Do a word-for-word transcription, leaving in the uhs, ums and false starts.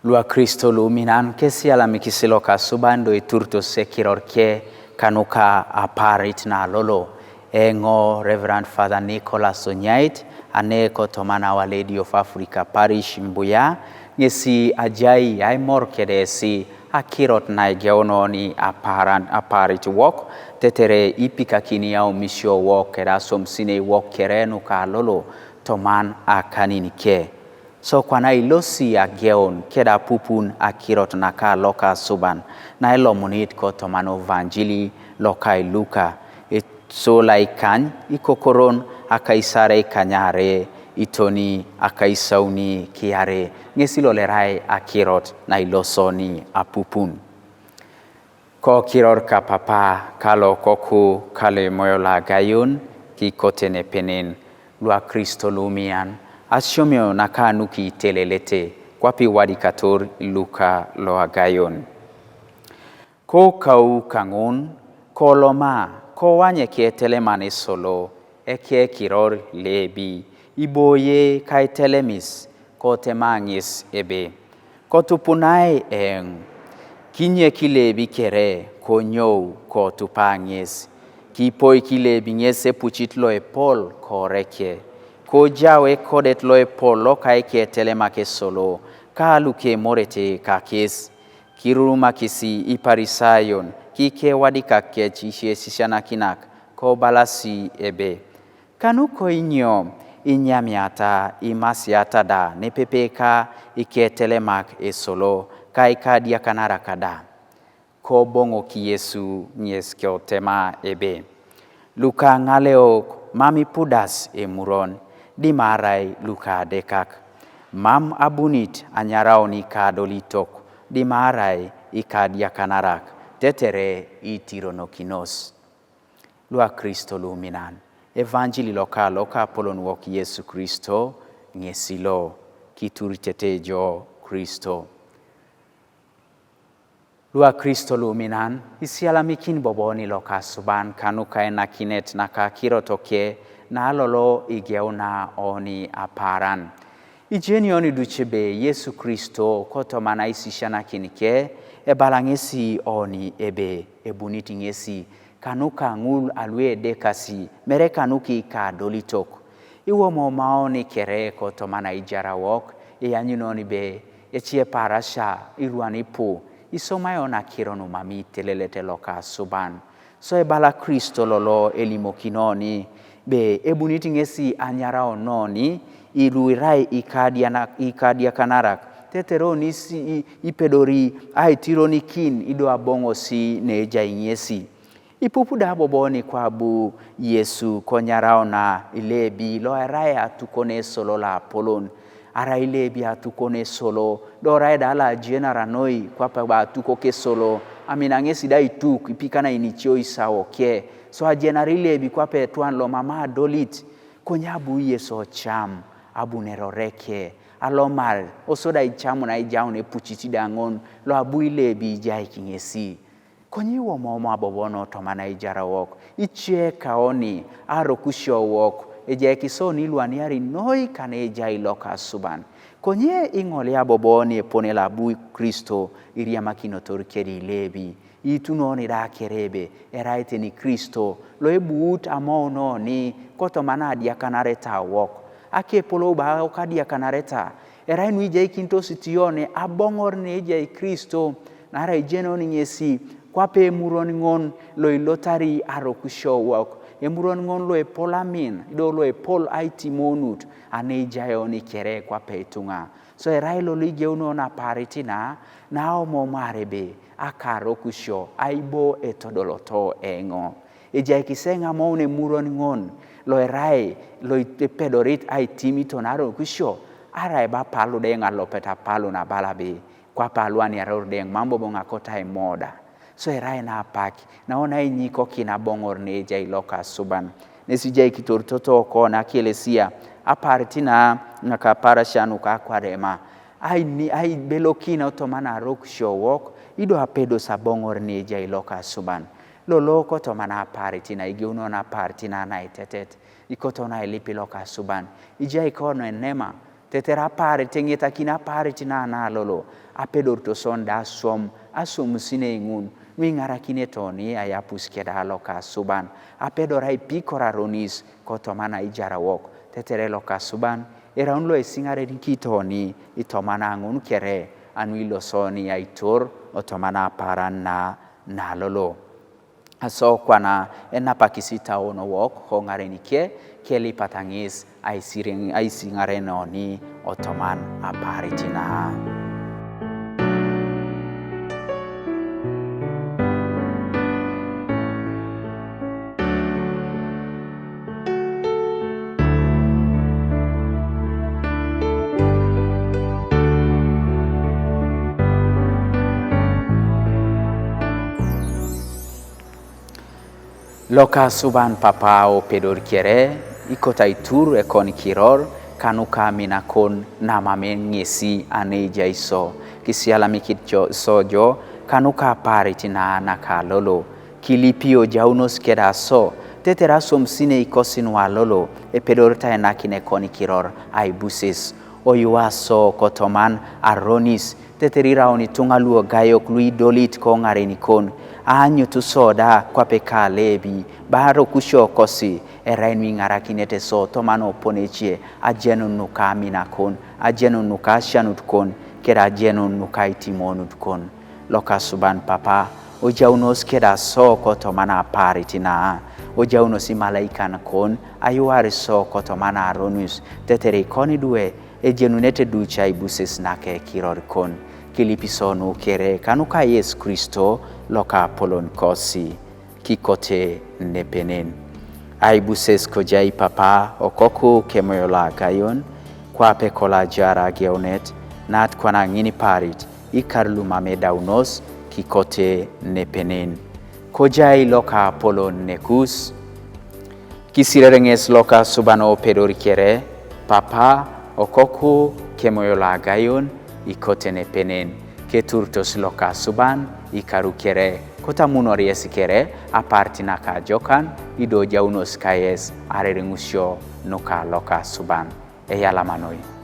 Lua Kristo luminan, kesialamikisi lokasuban do iturtos ekiror ke kanuka aparit na lolo. Engo Reverend Father Nicholas Onyait, ane kotoman Our Lady of Africa Parish Mbuya, ngesi ajai aimor kedesi akirot na igeuno ni aparan, aparit wok, tetere ipikakini au misio wok keda som sine wok kere nuka lolo, toman akanin ke. So kwana ilosi ageun keda pupun akirot naka lokasuban, na ilomunit kotoman Evanjili loka Luka. So laikany ikokoron akaisare kanyare itoni akaisauni kiare, ngesi lolerai akirot na ilosoni apupun. Kokiror ka Papa, kalo Koku, kale moyo la agayun, ki kote ne penen, lua Kristo lumian, asiomio naka nuki telelete, kwapi wadi kator Luka lo agayun. Ko kau kangun, ko loma, ko wanye ke telemane solo, eke kiror lebi, iboye kai telemis, ko temangis ebe. Ko tupunai eng, kinye ki lebi kere, ko nyou, ko tupangis. Ki poi ki lebi ngese puchit lo epol, ko reke. Ko jawe kodet lo epol, lo kai ke telemake solo, ka luke morete kakis. Kirurumakisi iparisayon, ki ke wadikak kech isie sisianakinak, ko balasi ebe. Kanu ko inyo, inyamiata, imasiata da, nepepeka, iketelemak esolo, ka ikadiakanaraka da. Ko bongo ki Yesu nyes ke otema ebe. Luka ngaleok, mam ipudas emuron, dimarai luka dekak. Mam abunit anyaraoni kadolitok, dimarai ikadiakanarak, tetere itironokinos. Lua Kristo luminan. Evanjili loka loka apolon wok Yesu Kristo, ngesi lo, kituritete jo Kristo. Lua Kristo luminan, isialamikin boboni lokasuban, kanuka enakinet naka kirotoke, na lolo igeuna oni aparan. Ijeni oni duchebe Yesu Kristo, kotomana isisianakin ke, ebalangesi oni ebe, ebunit ngesi, kanuka ngul alue dekasi, mere kanuki kadolitok. Iwomo maoni kere kotomana ijara wok, iyanyunoni be, echie parasha, iruan ipu, isomayo na kironumami telelete lokasuban. So ebala Kristo lolo elimokinoni, be ebunit ngesi anyaraononi, iruirai ikadiana-, ikadiakanarak, teteroni si i-, ipedori aitironikin ido abongosi nejai ngesi. Ipupuda boboni kwabu Yesu konyaraona ilebi lo erai atukone solo la apolon. Ara ilebi atukone solo, do rai da la jenara noi kwapa ba atuko ke solo, amina ngesi da ituk, ipikana inichio isawo ke. So ajenara ilebi kwapa etuan lo mama adolit, konyabu Yesu ocham, abu neroreke, alomar, osoda ichamu na ijaun epuchiti dangon, lo abu ilebi ijai kingesi. Konyi womomo abobono tomana ijara wok, ichie kaoni, arokusio wok, ejai kisoni luaniari noi kane ejai lokasuban. Konyi ingoli aboboni epone labu Kristo, iriamakinotor kedi ilebi, itunoni da kerebe, eraiteni Kristo, lo ebuut amounoni, kotomana adiakanareta wok. Akepolo ba okadiakanareta, erai nu ijaikintos tione, abongor ne ejai Kristo, nara ijenoni ngesi, kwape emuron ngon lo ilotari arokusio wok, emuron ngon lo epol amin, do lo epol aitimonut, ane ijaioni kere kwape itunga. So erai lo ligeuno na paritina, na omomar ebe, akarokusio, aibo etodoloto engo. Ejai kiseng amoun emuron ngon, lo erai, lo epedorit aitim iton arokusio, arai ba palu de ngalopet apalu na balabi, kwapa luani aror deng mambo bonga kota emoda. So erai na apak, na ona inyiko kina bongor ne ejai lokasuban. Nesi jai kitor toto ko na kielesia, aparitina ngaka parashanu ka kwarema. Ai ni, ai belokina otomana arokusio wok, ido apedo sabongor ne ejai lokasuban. Lolo kotomana aparitina, igeuno na aparitina na itetet. Ikoto na ilipi lokasuban. Ijai kono enema, Tetere apaarit, eŋetakin apaarit na nalolo, apedorito sodi da aswam, aswam sinei ŋun, nu iŋarakinete oni aiyapus keda lokasuban, apedor aipikor aronis, kotoma aijar wok, tetere lokasuban, eraun lo isiŋarenikit oni, itomana ŋun kere, anu iloso oni aitor, otomana apaaran na nalolo. Aso kwana enapakis itauon wok koŋaren ke, kelipata ŋes aisiriŋ-, aisiŋaren oni otoman apaarit na. Lokasuban Papa, opedor kere, ikot aitur ekonikiror, kanuka aminakon namame ŋesi aneija iso, kisialamikit jo, so jo, kanuka apaarit na nakalolo, kilipi ojaunos keda so, tetere aswam sinei kosi nu alolo, epedorete ainakin ekonikiror aibuses, oyua so kotoman aronis, tetere iraun ituŋa luogayok luidolit koŋaren kon, aanyut so da kwape ka Lebi, ba arokusio kosi, erai nu iŋarakinete so toman opone ece, ajenun nuka aminakon, ajenun nuka asianut kon, keda ajenun nuka itimonut kon. Lokasuban Papa, ojaunos keda so kotoman apaarit na, ojaunos imalaikan kon, ayuar so kotoman aronis, tetere ikoni idwe, ejenunete duc aibuses nake kiror kon, kilipi so nu kere, kanuka Yesu Kristo, lokapolon kosi, kikote nepenen. Aibuses kojai Papa, Okoku, Kemoyo lo Agaion, kwape kolo ajar ageunet, nat kwana ŋin ipaarit, ikar lumame daunos, kikote nepenen. Kojai lokapolon nekus, kisirere ŋes lokasuban opedor kere, Papa, Okoku, Kemoyo lo Agaion, ikote nepenen. Keturtos lokasuban, ikaru kere, kotamunor yes kere, apaarit naka ajokan, ido ojaunos kayes, arereŋusio nuka lokasuban. Eyalama noi.